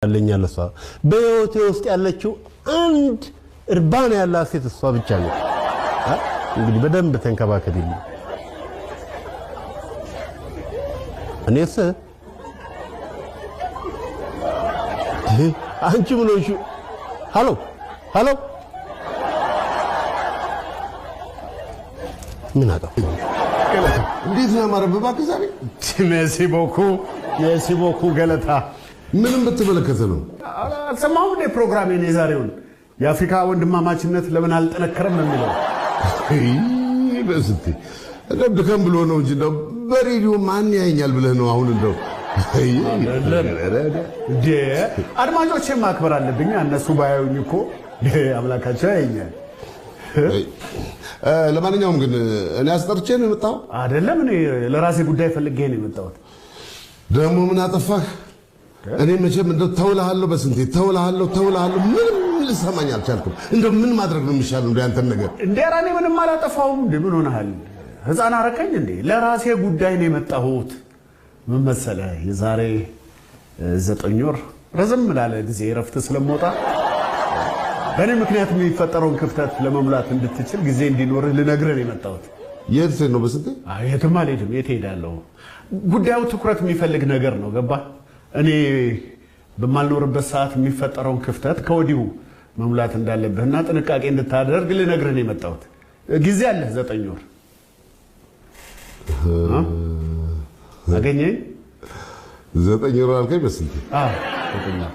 ያለኛል እሷ በህይወቴ ውስጥ ያለችው አንድ እርባና ያላት ሴት እሷ ብቻ ነው። እንግዲህ በደንብ ተንከባከቢልኝ። እኔስ አንቺ ምን ሆንሽ? ሃሎ ሃሎ፣ ምን አጠፋሁ? ገለታ እንዴት ነው ያማረብህ! እባክህ ዛሬ። Merci beaucoup, merci beaucoup ገለታ። ምንም ብትመለከተ ነው። አልሰማሁም እንዴ ፕሮግራሜን የዛሬውን? የአፍሪካ ወንድማማችነት ለምን አልጠነከረም የሚለው። በስንቴ እንደው ድከም ብሎ ነው እንጂ እንደው በሬዲዮ ማን ያየኛል ብለህ ነው አሁን እንደው። እንዴ አድማጮቼን ማክበር አለብኝ። እነሱ ባያዩኝ እኮ አምላካቸው ያየኛል። ለማንኛውም ግን እኔ አስጠርቼ ነው የመጣው። አይደለም፣ እኔ ለራሴ ጉዳይ ፈልጌ ነው የመጣሁት። ደግሞ ምን አጠፋህ? እኔ መቼም እንደው ተውልሃለሁ፣ በስንቴ ተውልሃለሁ፣ ተውልሃለሁ፣ ምንም ልሰማኝ አልቻልኩም። እንደው ምን ማድረግ ነው የሚሻለው? እንደው ያንተን ነገር። እንዴ ኧረ እኔ ምንም አላጠፋሁም። እንዴ ምን ሆነሃል? ህፃን አረከኝ እንዴ? ለራሴ ጉዳይ ነው የመጣሁት። ምን መሰለህ፣ የዛሬ 9 ወር ረዘም ላለ ጊዜ እረፍት ስለምወጣ በእኔ ምክንያት የሚፈጠረውን ክፍተት ለመሙላት እንድትችል ጊዜ እንዲኖርህ ልነግርህ ነው የመጣሁት። የት ነው በስንቴ? አይ የትም አልሄድም። የት እሄዳለሁ? ጉዳዩ ትኩረት የሚፈልግ ነገር ነው። ገባ? እኔ በማልኖርበት ሰዓት የሚፈጠረውን ክፍተት ከወዲሁ መሙላት እንዳለብህና ጥንቃቄ እንድታደርግ ልነግርህ ነው የመጣሁት። ጊዜ አለህ፣ 9 ወር። አገኘኝ? 9 ወር አልከኝ በስንቴ? አዎ፣ 9 ወር።